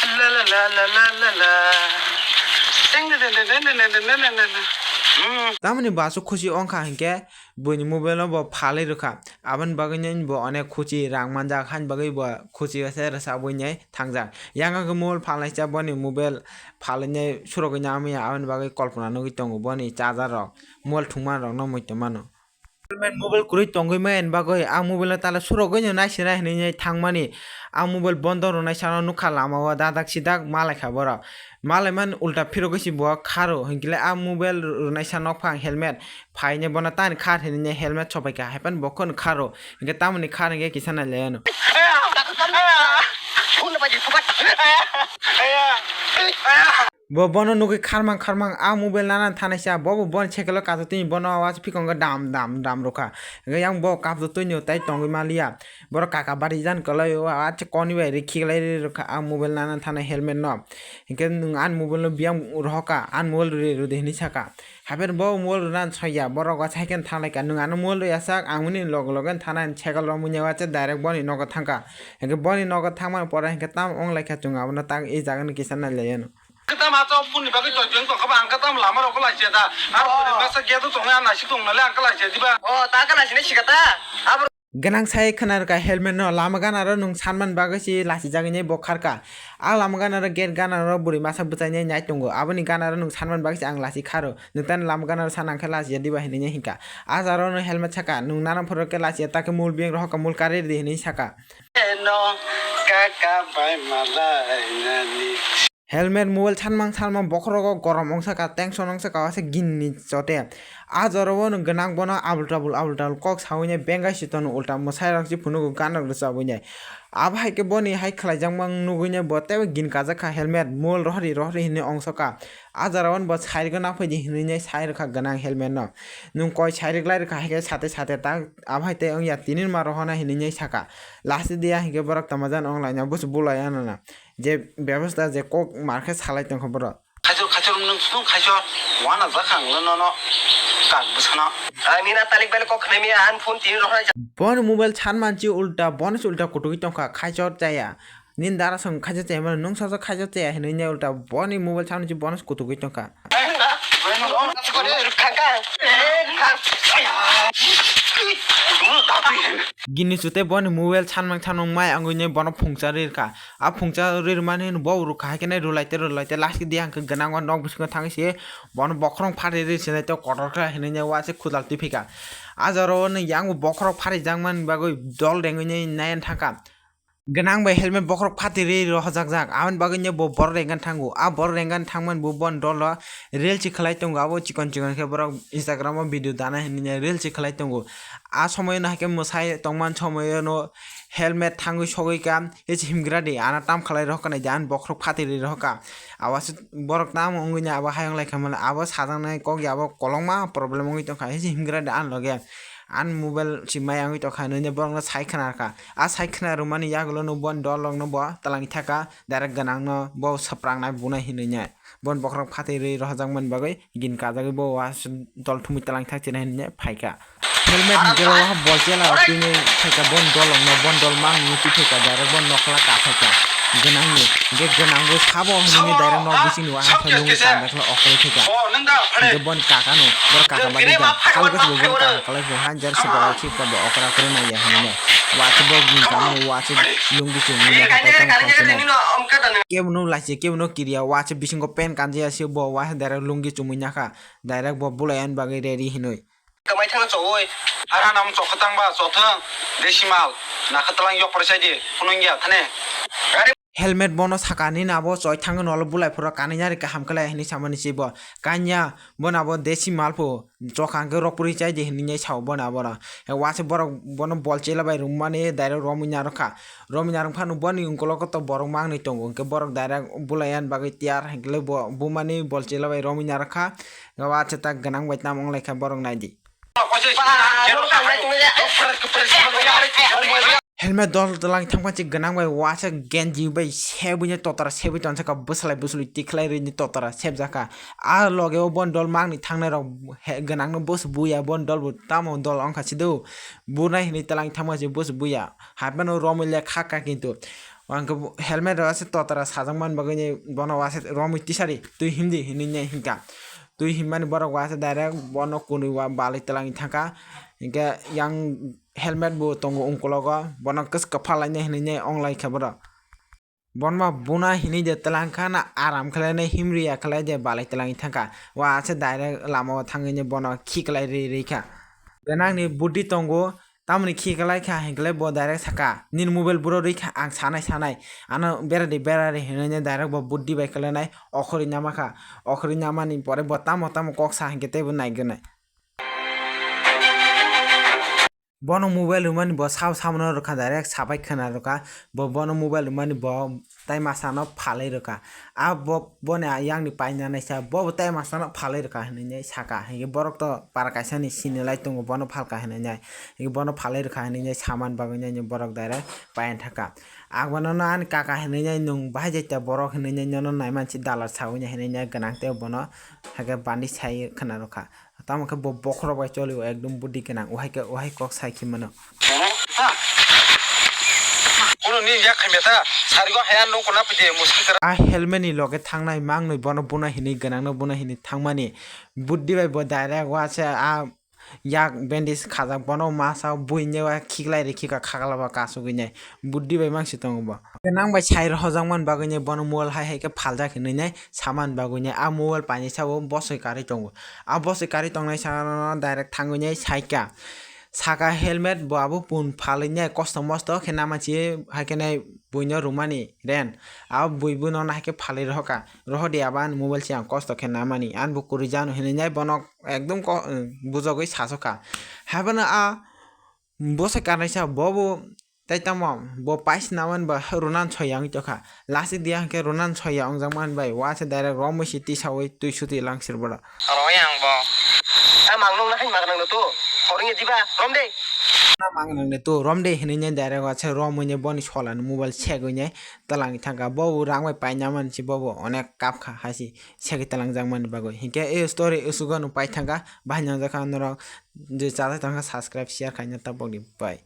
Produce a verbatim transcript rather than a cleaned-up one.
La la la la la la la. Ding ding ding ding ding ding ding ding ding ding. Hmm. Tamoni bo aswk khusi wngkha hinkhe buini mobile no bo phalwi rwkha. Aboni bagwi nini bo onek khusi rang manjak, haini bagwi bo khusi se rwchapwi nai thangjak. Yang khe mobile phalnaisa boni mobile phalwi nai surogwi nai manya, aboni bagwi kolpona nugwi tongo boni charger rok, mobile thwngma rok no muitu mano. Helmet mobile kwrwi tongwi maya ni bagwi ang mobile no tala surogwi no naisina hinwi thangmani. Ang mobile bondo rwnai sano nukha lama o dadak sidak malaikha borok. Malaimani ulta phirogwi si bo kharo hinkhe le ang mobile rwnai sa nokphang helmet phaine bono tani khar hinwi helmet sopaikha haiphano bo kheno kharo hinkhe tamoni khar hinkhe kisa nailaiano. Bo bono nugwi kharmang kharmang a mobile nana thanaisa, bo bo boni sekelo kato tini bono awaaz phikongo dam dam dam rwkha. Hwnkhe yang bo kapto twino tai tongwi manliya. Borok kaka bari jan kwlai o, acha koni bai rikhi lai rwkha a mobile nana thana helmet no. Hinkhe nwng ani mobile no biyang rohoka, ani mobile rw rw de hinwi saka. Haiphano bo mobile rwna saiya, borok o cycle thanglaika, nwng ano mobile rwya sak, ang nini loge loge thana cycle romwi nai wacha direct boni nogo thangkha. Hinkhe boni nogo thangmani pore hinkhe tamo wnglaikha chwng abono tak e jaga no kisa nailaiano. Kwtam acha o phone ni bagwi choi choi tongkha ba, ang kwtam lama rok lai se da. Aro Oh. Bwrwi masa gate o tongnai, ang naisik tong nale, ang kwlai se diba? Oh, ta kwlai sini sikata. Abo Gwnang sai khwna rwkha helmet no, lama gana ro nwng sanmani bagwi se lachijagwi nai bo kharkha. A lama gana ro gate gana ro bwrwi masa bwchai nai nai tongo. Aboni gana ro nwng sanmani bagwi se ang lachi kharo. Nwng tani lama gana ro sana hwnkhe lachiya diba hinwi nai hinkha. A jaro no helmet saka, nwng nana phoro khe lachiya, ta khe mul biyang rohor kha, mul karwi rw di hinwi saka. Eno kaka bai malai nani. Helmet mobile sanmang sanmang bokhorogo gorom wngsa ka, tension wngsa ka, ase gini chote. A jora o no gwnang bono abul tabul abul tabul kok sawi nai, bengai si tono ulta mwsai rok si phunugo, gan rok rwchabwi nai. Abo hai khe boni hai khlai jakmang nugwi nai bo teibo gin kajak kha, helmet mobile rohori rohori hinwi ongso ka. A jora o no bo sai rwgwi nang phai di hinwi nai sai rwkha gwnang helmet no. Nwng koi sai rwglai rwkha hai khe sate sate ta abo hai tei wngya, tini ma rohornai hinwi nai saka. Last day ya hinkhe borok tama jani wng laina busu bulai ya nana. Je bebosta je kok mar khe salai tongkha borok. Khaichor, khaichor, nwng sung khaichor, wana jakha ang nono kak bwsano. Ang nini talik bai kok khnai miya, ang phone tini rohornai. Bono mobile san manchi ulta, bono se ulta kutukwi tongkha, khaichor chaya. Nini dara song khaichor chaya mano, nwng saso khaichor chaya hinwi ne ulta, boni mobile san manchi bono se kutukwi tongkha. Gini chute boni mobile sanmang sanmang mai wngwi ne bono phungsa rirkha. A phungsa rirmani hwnwi bo rwkha hai khe nai rwlaite rwlaite last khe di ang khe gwnang o nok bisingo thangwi se bono bokhorok phatwi ri se nai tei kotor khe hinwi ne waise khudal twi phika. A jora o nw yang bo bokhorok phatwi jakmani bagwi dol rengwi nai nai thangkha. Gwnang bai helmet bokhorok phatwi ri rohorjak jak, aboni bagwi nw bo borok rengani thango. A borok rengani thangmani bo boni dolo reels se khlai tongo, abo chikon chikon khe borok Instagram o video dana hinwi nai reels se khlai tongo. A somoyo no hai khe mwsai tongmani somoyo no helmet thangwi sogwi ka, ese himgra di, ano tam khlai rohor ka nai di, ani bokhorok phatwi ri rohor ka. Abo se borok tamo wngwi nai abo hayung lai kha mani, abo sajaknai kok ya, abo kolokma problem wngwi tongkha, ese himgra di ani loge. Ani mobile se maya wngwi tongkha hinwi borokno sai khna rwkha. A sai khna rwmani yagulo no boni dol rokno bo twlangwi thaka, direct gwnangno bo swprangnai bunai hinwi nai. Boni bokhorok phatwi rwi rohorjakmani bagwi gin kajagwi bo uaisa dol thumwi twlangwi thak chinai hinwi nai phaikha. Helmet hwnkhe o bol chela rok twini phaikha, boni dol rokno, boni dol mang nini twi phaikha, direct boni nokla ka phaikha. Gwnangni, hwnkhe gwnangbo sabo hinwi direct nok bisingni uaisa lungwi tanda khwlai okolwi phaikha. Hwnkhe boni kakano, borok kaka bagwi da. Hal khe bo boni kaka kalai bo hanjar se borok khipka bo okra kwrwi naiya hinwi nai. Waisa bo gini kamo waisa lungi chumui nai hatai tamo khaisina. Kebo no lachi kebo no kiriya waisa bisingo pen kanjaya se bo waisa direct lungi chumui nakha. Direct bo bulai ani bagwi ready hinwi. Kamai thangna chowoi. Ara nam chokha tangba chothang. Desi mal. Nakha tlang yok parsai di. Phunung ya thane. Helmet bono saka nini abo choi thangwi nolo bulai phuru kanwi nari kaham khlai hinwi samani se bo. Kanya bono abo desi malpho chokha hwnkhe rok puri chai di hinwi nai sao bono abono. Waisa borok bono bol chela bai rwmani direct romwi narwkha. Romwi narwk phano boni ukolok to borok mangnwi tongo, hwnkhe borok direct bulai ani bagwi tiyar hwnkhe bo bumani bol chela bai romwi narwkha. Waisa tak gwnang bai tamo wnglaikha borok naidi. Helmet dol twlang thangpha si gwnang bai waisa genji bai sebwi ni totora sebwi tonsaka, bwslai bwslwi tikhlai rwi ni totora sebjakha. A loge o boni dol mangni thangnai rok gwnang no bwsw buya, boni dol bo tamo dol wngkha sido bunai hinwi twlang thangpha si bwsw buya. Hapheno romwi le khakha kintu. Hwnkhe bo helmet rok aswk totara sajak mani bagwi ni bono aswk romwi tisari twi himdi hinwi nai hinkha. Twi himmani borok bo aswk direct bono kunui wa balwi twlangwi thangkha. Hinkhe yang helmet bo tongo ungkologo, bono kwchwk kwpha lainai hinwi nai onglaikha borok. Bono ma buna hinwi de twlangkha na aram khlainai himri ya khlai de balwi twlangwi thangkha. Wa aswk direct lamao thangwi ni bono khiklai rwi rwikha. Gwnangni buddhi tongo, tamoni khiklai kha hinkhe bo direct saka, "Nini mobile buro rwikha ang sanai sanai, ano beradi beradi," hinwi nai direct bo buddhi bai kwlainai okhorwi namakha. Okhorwi namani pore bo tamo tamo kok sa hinkhe teibo naigonai. Bono mobile rwmani bo sao samono rwkha, direct sabai khwna rwkha. Bo bono mobile rwmani bo tai masano phalwi rwkha. A bo, boni a yangni paina naisa, bo bo tai masano phalwi rwkha hinwi nai saka. Hinkhe borok to para kaisani sinilai tongo, bono phalka hinwi nai. Hinkhe bono phalwi rwkha hinwi nai saman bagwi nai borok direct paina thangkha. Ang bono no ani kaka hinwi nai, nwng bahai jaita borok hinwi nai, nono naimansi dalar sawi nai hinwi nai gwnang tei bono haikhe bandi sai khwna rwkha. Tamo khe bo bokhorok bai choli o, ekdom buddhi gwnang, uhai khe, uhai kok sai khe mano. Bono ni yak khaimya ta, sarigo haya nung kuna pide muskil kara. A helmet ni loge thangnai mangnoi bono buna hinwi gwnang no buna hinwi thangmani. Buddhi bai bo direct wa se a yak bandage khajak, bono masa buine wa khiklai ri khika khakla ba kasugwi nai. Buddhi bai mangsi tongo bo. Nang bai sai rohorjak man bagwi nai bono mobile hai hai khe phaljak hinwi nai saman bagwi nai a mobile painai sabo bosoi karwi tongo. A bosoi karwi tongnai sano direct thangwi nai saikha. Saka helmet bo abo pun phalwi nai kosto mosto khe namansi hai khe nai buino rwmani ren. A bui bono hai khe phalwi rohorkha. Rohordi abo ani mobile se ang kosto khe namani. Ani bo kwrwi jano hinwi nai bono ekdom ko-, bujogwi sasokha. Haiphano a bosai karnaisa bobo tei tamo bo paisa namani ba runan soya wngwi tongkha. Lasik diya hwnkhe runan soya wngjak mani bai, wa se direct romwi se tisawi twi suti langsir bodo. Aro yang bo. A mang nung na hai mag nang tu. Horing diba, rom de. Na mang nang de tu, rom de hinwi nai direct wa se romwi nai boni sola ni mobile segwi nai twlangwi thangkha. Bo rang bai paina mani se bobo onek kapkha hai se segwi twlangjak mani bagwi. Hinkhe e story usugo no pai thangkha, bahai nangjakha norok je chajak tongkha subscribe share khaina tabok di bai.